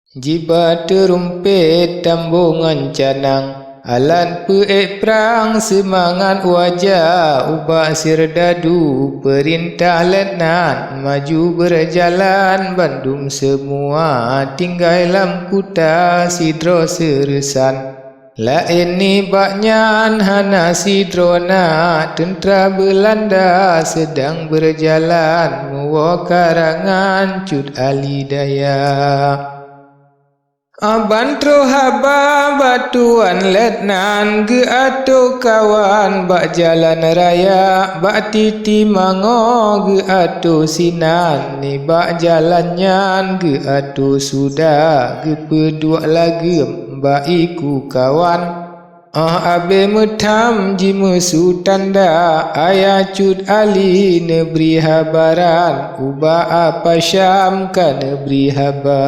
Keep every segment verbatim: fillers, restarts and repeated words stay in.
Jiba teurumpét, tambo ngon canang, alat peuék prang, seumangat waja ubak sirdadu, peurintah letnan maju beurjalan, bandum seumua tinggai lam kuta sidroe seureusan. Laén nibak nyan hana sidroe na, teuntra Beulanda seudang beurjalan, meuwoe karangan Cut Ali Daya. Ban troh haba bak tuan letnan, geuatoe kawan bak jalan raya, bak titi mango geuatoe sinan, nibak jalan nyan geuatoe suda, geupeuduek lageum bak iku kawan. Óh abée meutham jimeusu tanda, Ayah Cut Ali neubri habaran, ubak Apa Syam ka neubri haba.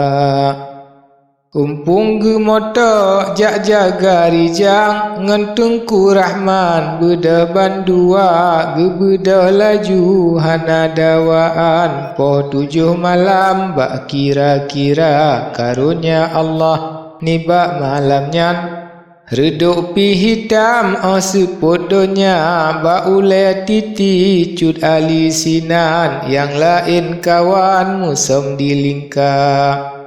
Umpung geumoto jak jaga rijang, ngon Teungku Rahman beudôh bandua, geubeudôh laju hana dawaan. Poh tujoh malam bak kira-kira, karonya Allah nibak malam nyan. Reudôk pih hitam óh seupôt donya, bak ulée titi Cut Ali sinan, nyang laén kawan musöm di lingka.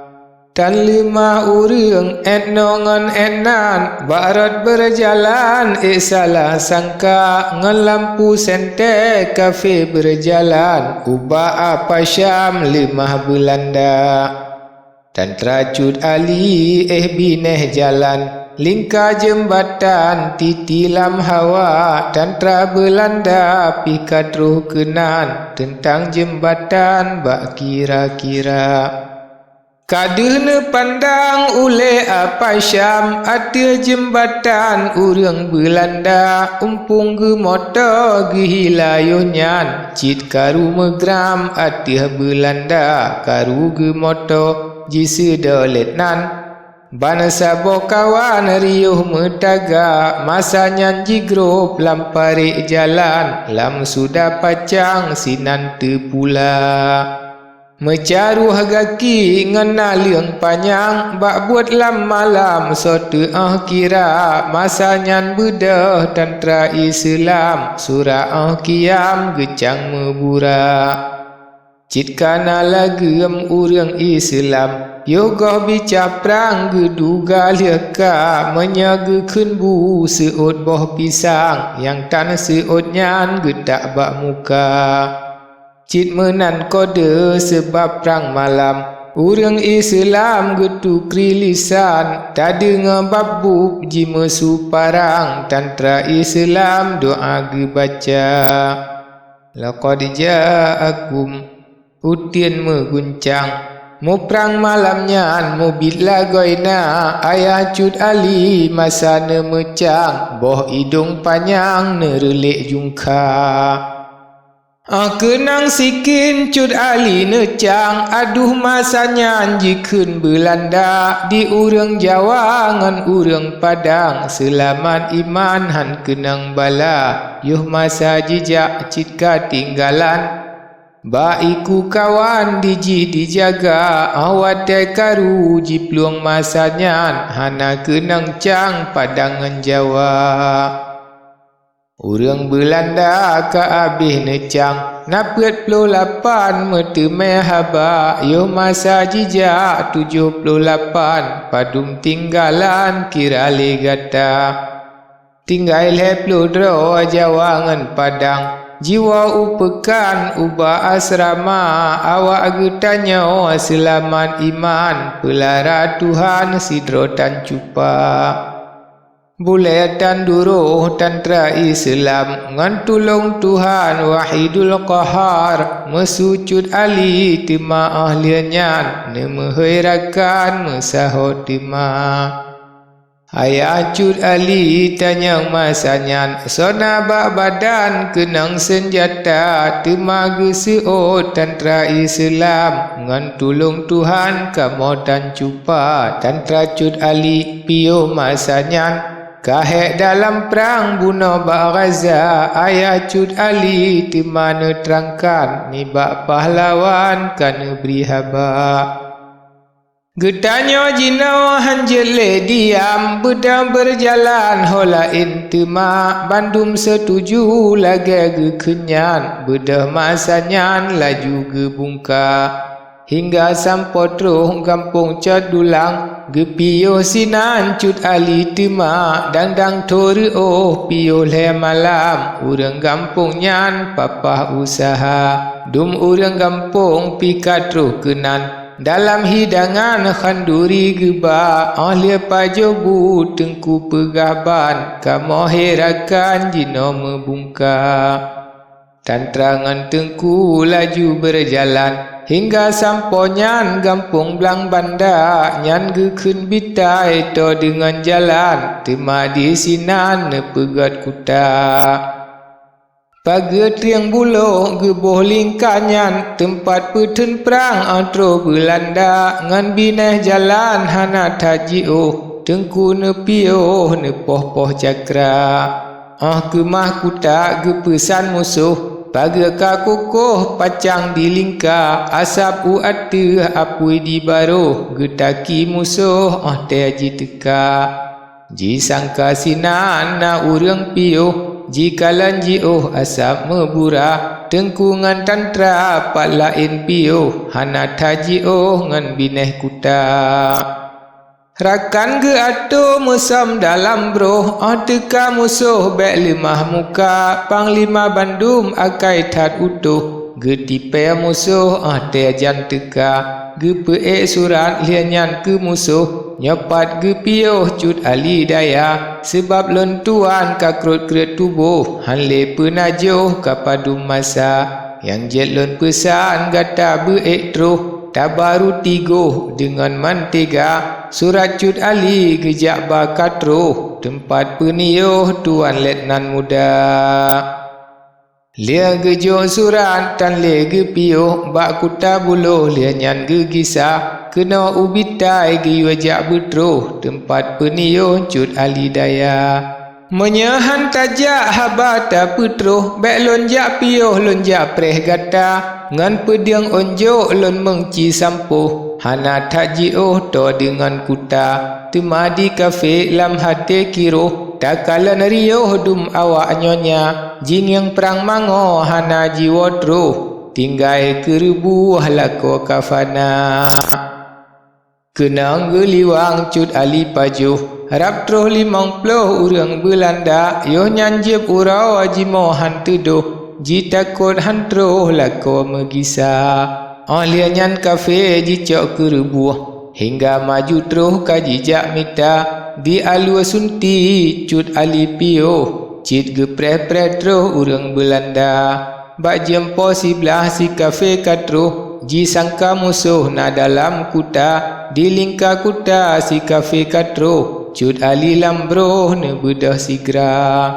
Tan leumah ureuëng étnoe ngon étnan, bak rot beurjalan ék salah sangka, ngon lampu sentée kafé beurjalan, ubak Apa Syam leumah Beulanda. Tantra Cut Ali éh binéh jalan, lingka jeumbatan titi lam hawa, tantra Beulanda pih ka troh keunan, teuntang jeumbatan bak kira-kira. Ka deuh neupandang ulée Apa Syam ateueh jeumbatan ureuëng Beulanda, umpung geumoto geuhila yoh nyan, cit karu meugram ateueh Beulanda, karu geumoto jiseudolét nan. Bansaboh kawan riôh meutaga, masa nyan jigrob lam parék jalan, lam suda pacang sinan teupula. Meucaroh gaki ngon naleueng panyang, bak buet lam malam soe teuoh kira, masa nyan beudôh tantra Islam, sura óh kiam geucang meubura. Cit kana lageum ureuëng Islam, yoh goh bicah prang geuduga lheueh ka, meunyoe geukheun bu seuôt boh pisang, nyang tan seuôt nyan geutak bak muka. Cit meunan kode seubab prang malam, ureuëng Islam geutukri lisan, tadeungoe bab bueb jimeusu parang, tantra Islam doá geubaca. Laqad ja'akum, uteuen meuguncang, muprang malam nyan mubiet lagoina, Ayah Cut Ali masa neumeucang, boh idong panyang neureulék jungkha. Óh keunong sikin Cut Ali neucang, aduh masa nyan jikheun Beulanda, di ureuëng Jawa ngon ureuëng Padang, seulamat iman hán keunong bala, yoh masa jijak cit ka tinggalan. Bak iku kawan dijih dijaga, óh watée karu jiplueng masa nyan, hana keunong cang Padang ngon Jawa. Ureuëng Beulanda ka abéh neucang, na peuet ploh lapan meuteumé haba, yoh masa jijak tujoh ploh lapan, padum tinggalan kira lé gata. Tinggai lhée ploh droe Jawa ngon Padang, jiwoe u peukan ubak asrama, awak geutanyoe seulamat iman, peulara Tuhan sidroe tan cupa. Bulée tan duroh tantra Islam, ngon tulông Tuhan Wahidul Qahar, meusu Cut Ali teuma óh lheueh nyan, neumeuhôi rakan meusaho teuma. Ayah Cut Ali tanyong masa nyan, sona bak badan keunong seunjata, teuma geuseuôt tantra Islam, ngon tulông Tuhan kamoe tan cupa. Tantra Cut Ali piôh masa nyan, ka hék dalam prang bunoe bak Gaza, Ayah Cut Ali teuma neutrangkan, nibak pahlawan ka neubri haba. Geutanyoe jinoe hanjeuet lé diam, beudôh beureujalan ho laén teuma, bandum seutuju lagée geukheun nyan, beudôh masa nyan laju geubungka. Hingga sampoe troh gampông Cot Dulang, geupiôh sinan Cut Ali teuma, dang-dang tho reuôh piôh lhée malam, ureuëng gampông nyan papah useuha. Dum ureuëng gampông pih ka troh keunan, dalam hidangan khanduri geuba, óh lheueh pajoh bu Teungku peugah ban, kamoe hé rakan jinoe meubungka. Tantra ngon Teungku laju beureujalan, hingga sampoe nyan gampông Blang Banda, nyan geukheun Bitai toe deungon jalan, teuma disinan neupeugét kuta. Pageue trieng bulôk geuboh lingka nyan, teumpat peutheun prang óh troh Beulanda, ngon binéh jalan hana that jiôh, Teungku neupiôh neupoh-poh cakra. Óh keumah kuta geupeusan musoh, pageue ka kukoh pacang di lingka, asab u ateueh apui di barôh, geutaki musoh óh tée jiteuka. Jisangka sinan na ureuëng piôh, jikalon jiôh asab meubura, Teungku ngon Tantra pat laén piôh, hana that jiôh ngon binéh kuta. Rakan geuatoe meusöm dalam broh, óh teuka musoh bék leumah muka, panglima bandum akai that utoh, geutipée musoh óh tée jan teuka, geupeuék surat lheueh nyan keu musoh, nyoe pat geupiôh Cut Ali Daya, seubab lôn tuan ka krot-krot tuboh, hán lé peunajoh ka padum masa, nyang jeuet lôn peusan gata beuék troh, tabaru tigoh deungon mantega, surat Cut Ali geujak ba ka troh, teumpat peuniyôh Tuan Letnan Muda. Lheueh geujok surat tan lé geupiôh, bak kuta buloh lheueh nyan geugisa, keunoe u Bitai geuyue jak beutroh, teumpat peuniyôh Cut Ali Daya. Meunyoe hán tajak haba tapeutroh, bék lôn jak piôh lôn jak preh gata, ngon peudeueng ôn jok lôn meuci sampoh, hana that jiôh toe deungon kuta. Teuma di kafé lam haté kiroh, takalon riôh dum awak nyonya, jingieng prang mangoe hana jiwoe troh, tinggai keureubuah lakoe ka fana. Keunong geuliwang Cut Ali pajoh, rab troh limong ploh ureuëng Beulanda, yoh nyan jieb uroe jimoe hán teudoh, jitakot hán troh lakoe meugisa. Óh lheueh nyan kafé jicok keureubuah, hingga maju troh ka jijak mita, di alue sunti Cut Ali piôh, cit geupreh-preh troh ureuëng Beulanda. Bak jeuem po siblaih si kafé ka troh, jisangka musoh na dalam kuta, di lingka kuta si kafé ka troh, Cut Ali lam broh neubeudôh sigra.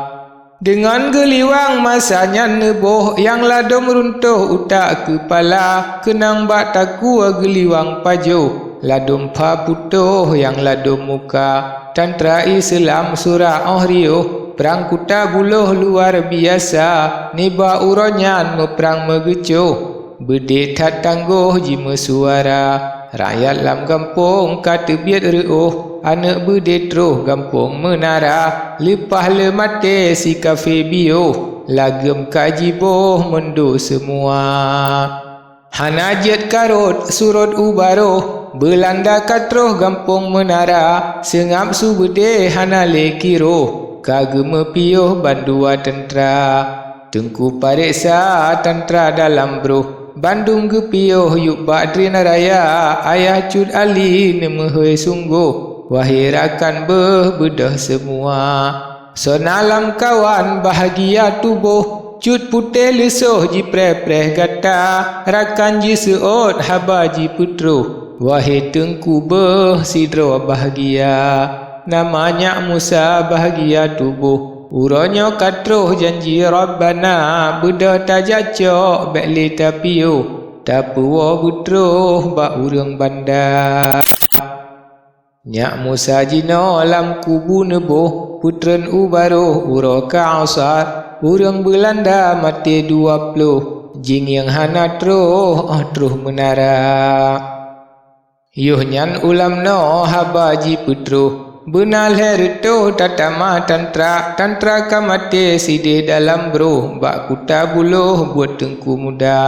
Deungon geuliwang masa nyan neuboh, nyang ladôm runtoh utak keupala, keunong bak takue geuliwang pajoh, ladôm pha putôh nyang ladôm muka. Tantra Islam surak óh riôh, prang kuta buloh luar biasa, nibak uroe nyan meuprang meugeucoh, beudé that tanggoh jimeusuara. Rakyat lam gampông ka teubiet reuôh, aneuëk beudé troh gampông Meunara, leupah le maté si kafé biôh, lageum ka jiboh meundo seumua. Hana jeuet ka rhot surot u barôh, Beulanda ka troh gampông Meunara, seungab su beudé hana lé kiroh, ka geumeupiôh bandua tantra. Teungku pareksa tantra dalam broh, bandum geupiôh yup bak drien raya, ayah Cut Ali neumeuhôi sunggoh, wahé rakan beuh beudôh seumua. Soe na lamkawan bahgia tuboh, Cut Putéh Leusôh jipreh-preh gata, rakan jiseuôt haba jipeutroh, wahé teungku beuh sidroe bahgia. Nama nyak Musa bahgia tuboh, uroe nyoe ka troh janji Rabbana, beudôh tajak cok bék lé tapiôh, tapeuwoe beutroh bak ureuëng banda. Nyak Musa jinoe lam kubu neuboh, peutreun u barôh uroe ka asar, ureuëng Beulanda maté dua ploh, jingieng hana troh óh troh Meunara. Yoh nyan ulam noe haba jipeutroh, beuna lhée reutôh tatama tantra. Tantra ka maté sideh dalam broh, bak kuta buloh buet teungku muda.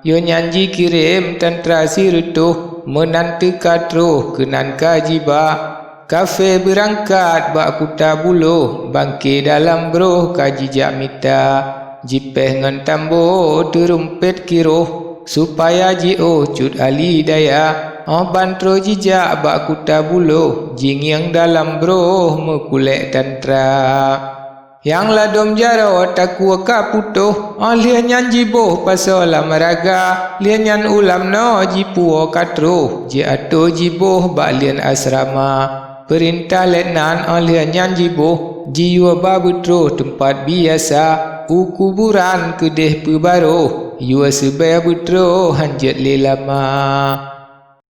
Yoh nyan jikirém tantra sireutôh, meunan teuka troh keunan ka jiba. Kafé beurangkat bak kuta buloh, bangké dalam broh ka jijak mita. Jipéh ngon tambo teurumpét kiroh, supaya jiôh cut ali daya. Óh ban troh jijak bak kuta buloh, jingieng dalam broh meukulek tantra. Nyang ladôm jaroe takue ka putôh, óh lheueh nyan jiboh pasoe lam raga. Lheueh nyan ulam noe jipuwoe ka troh, jiatoe jiboh bak lheueh asrama. Peurintah letnan óh lheueh nyan jiboh, jiyue ba beutroh teumpat biasa, u kuburan keudeh peubaroh, yue seubée beutroh hanjeuet lé lama.